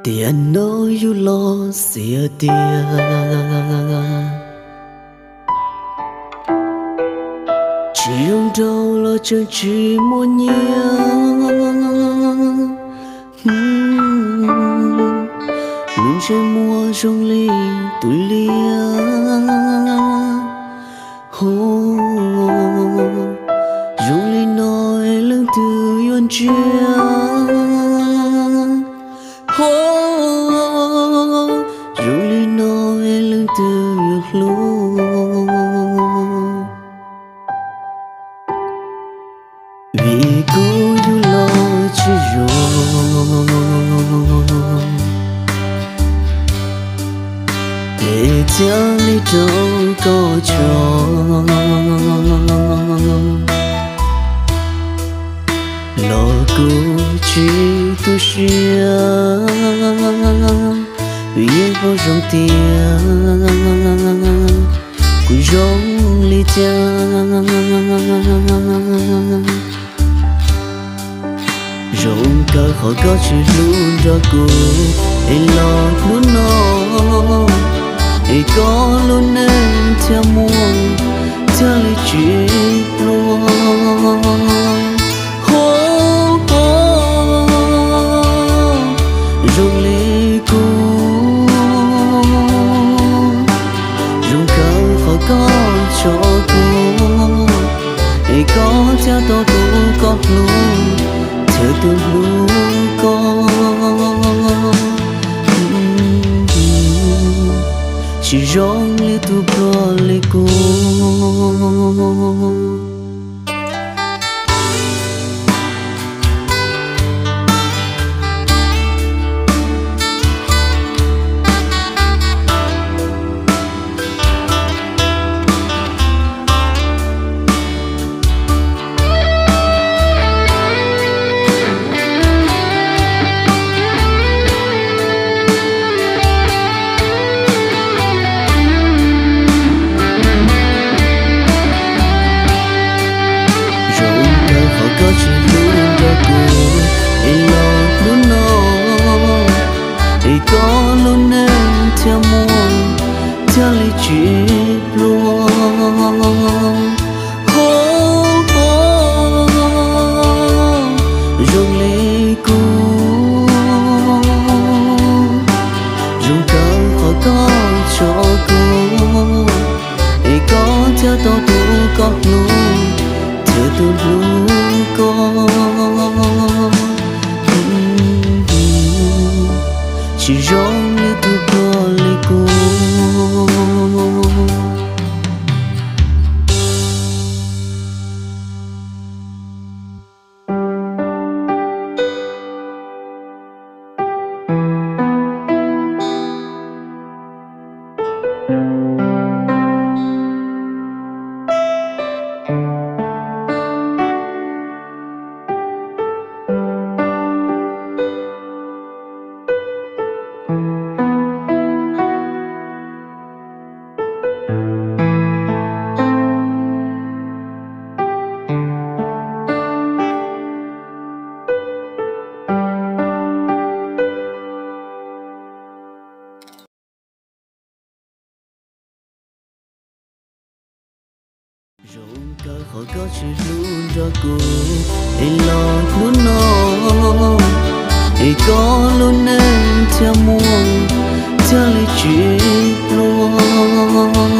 Tiam no yus los xiam tiag, tsis zoo nraug los tseem tsis muaj nyiaj. Lub ntsej muag zoo li tus liab, ho zoo li no es leej twg yuav ntsia? Ho zoo li no es leej twg yuav hlub? Vim kuv yug los tsis zoo, es thiaj li raug koj tso. Los kuv tsis tu siab, vim yeej paub zoo tias kuv zoo li cas. Zoo kawg qhov koj tsis hlub nrog kuv, es los hnub no es koj lub neej thiaj muaj, thiaj li tsis pluag. Ho, ho, zoo li kuv, zoo kawg qhov koj tso kuv, es koj thiaj tau tus koj hlub, thiab tus hlub koj. Tsis zoo li tus pluag li kuv. Zoo kawg qhov koj tsis hlub nrog kuv, es los hnub no es koj lub neej thiaj muaj, thiaj li tsis pluag. Ho, ho, zoo li kuv, zoo kawg qhov koj tso kuv, es koj thiaj tau tus koj hlub, thiab tus hlub koj. Tsis zoo li tus pluag li kuv. Zoo kawg qhov koj tsis hlub nrog kuv, es los hnub no es koj lub neej thiaj muaj, thiaj li tsis pluag.